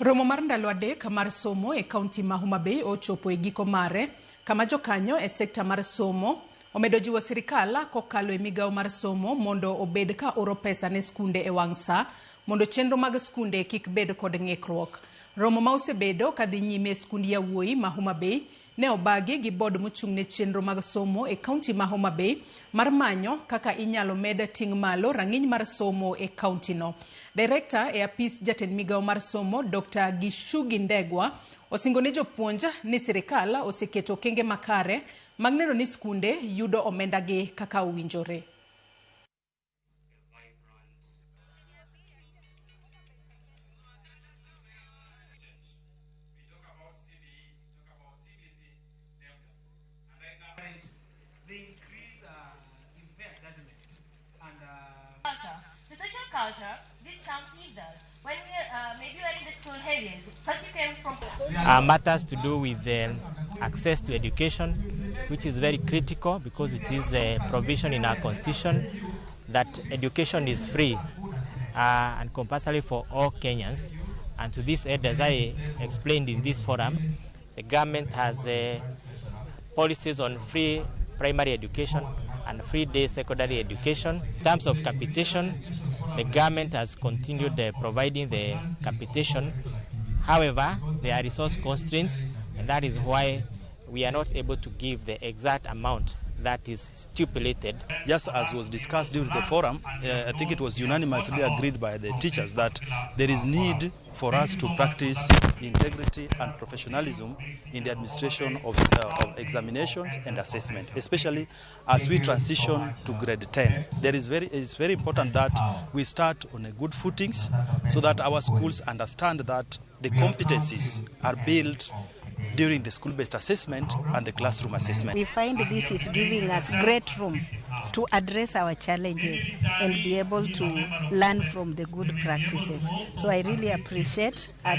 Romo mar ndalo 3 mar somo e kaunti ma Homa Bay ochopo e giko mare, kama jokanyo e sekta mar somo omedo jiwo sirikal kokalo e migawo mar somo mondo obed ka oro pesa ne skunde e wang' sa mondo chenro mag skunde kik bed kod ng'ikruok. Romo ma osebedo ka dhi nyime e skund yawuoyi ma Homa Bay ne obagi gi bod mochung' ne chenro mag somo e kaunti ma Homa Bay mar manyo kaka inyalo med ting' malo rang'iny mar somo e kaunti no. Director e apis jatend migawo mar somo Dr. Gichugi Ndegwa osingo ne jopuonj ni sirikal oseketo okenge makare mag neno ni skunde yudo omenda gi kaka owinjore. The social culture, this comes either when we are maybe we are in the school areas. First you came from matters to do with access to education, which is very critical because it is a provision in our constitution that education is free and compulsory for all Kenyans. And to this end, as I explained in this forum, the government has policies on free primary education and free day secondary education. In terms of capitation, the government has continued providing the capitation. However, there are resource constraints, and that is why we are not able to give the exact amount that is stipulated. Just as was discussed during the forum, I think it was unanimously agreed by the teachers that there is need for us to practice integrity and professionalism in the administration of examinations and assessment, especially as we transition to grade 10. It's very important that we start on a good footings so that our schools understand that the competencies are built during the school-based assessment and the classroom assessment. We find this is giving us great room to address our challenges and be able to learn from the good practices. So I really appreciate